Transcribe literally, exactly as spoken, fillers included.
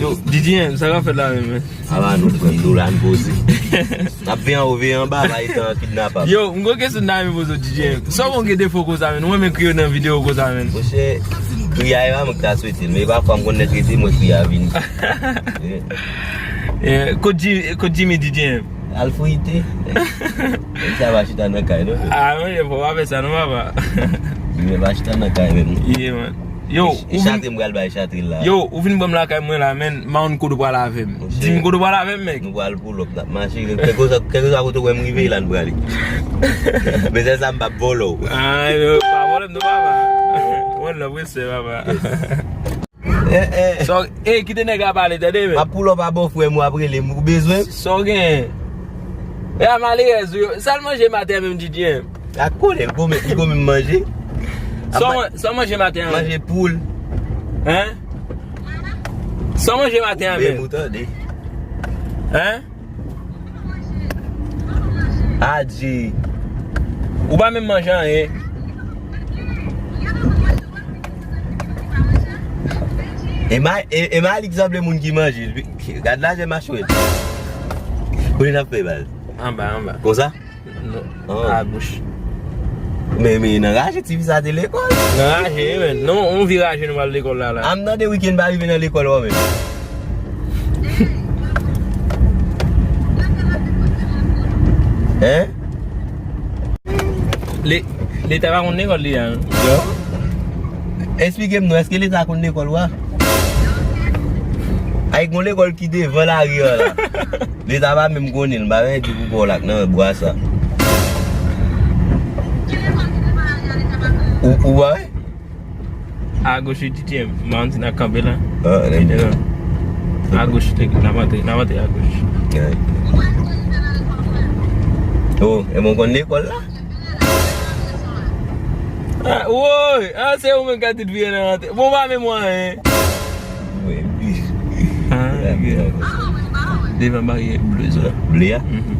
Yo, D J M, sa k ap fèt la menm, men? Ala nou pran nou la n poze. N ap veye anwo, veye anba, pa etan kidnapab. Yo, m gon kesyon nan men poze w, D J M. Sa w gen defo konsa, men? Ou renmen kriye nan videyo konsa, men? Monchè, kriye a e pa mwen ki ta swete l, men pafwa m konn lè trete mwen kriye a vini. Yeah. Yeah, kot Jimmy, kot Jimmy, D J M? Al frite. Sa va chita nan kay, non? Ah, men, fò pa fè sa, non, papa. Men va chita nan kay, menm. Yeah, man. Yo, e, e ou vin chatre m pral bay chatre la. Yo, ou vin ban m lakay mwen la, men, m pa konn kote w pral avè m. Di m kote w pral avè m, mèg. Nou pral pull up, n ap mache. Kèlkeswa, kèlkeswa kote w wè m rive, la n prale. Men sèl sa m p ap vòlò w. Ah, yo, pa vòlò m, non, papa. One love, respè, papa. Eh, eh. So, eh, kite nèg la pale, tande, men. M ap pull up a bòfrè m, w ap rele m, ou bezwen m? Sa w gen? E a malerèz ou yo. Sa l manje maten an menm, D J M? A konnen, l goumen, li goumen manje. Sa w man-, sa w manje maten an menm? Manje poul. Hein? Sa w manje maten an menm? Men ou tande. Hein? Adje. Ou pa menm manje anyen. E ma, e, e Malik sanble moun ki manje. Gad lajè machwè. Kote n ap fè bal? Anba, anba. Konsa? Non. Ah. A gòch. Men, men, nan raje ti fi sa te lekòl. Nan raje, wi, men. Non, on vi raje nou pral lekòl la, la. A m tande wikenn pa rive nan lekòl, wè, men. Hein? Le-, Leta pa konn lekòl li a, non? Non. Esplike m non, èske Leta konn lekòl ou a? Ay, gon lekòl ki devan lari an la. Leta pa menm konnen l, m pa vle di pou ba w lak nan bwa sa. Ou, ou pa wè? Agoch li, D J M. M pa konn si n a kanpe la. Ah, lè m... Agoch, n ap antre, n ap antre agoch. Oh, e mwen konn lekòl la? Ah, woy! Ah, se ou menm k ap tout vire nan antre. Bon, pa menm mwen, hein. Wi, wi. Ah, ok. Devan baryè ble sa. Ble a? Mhm.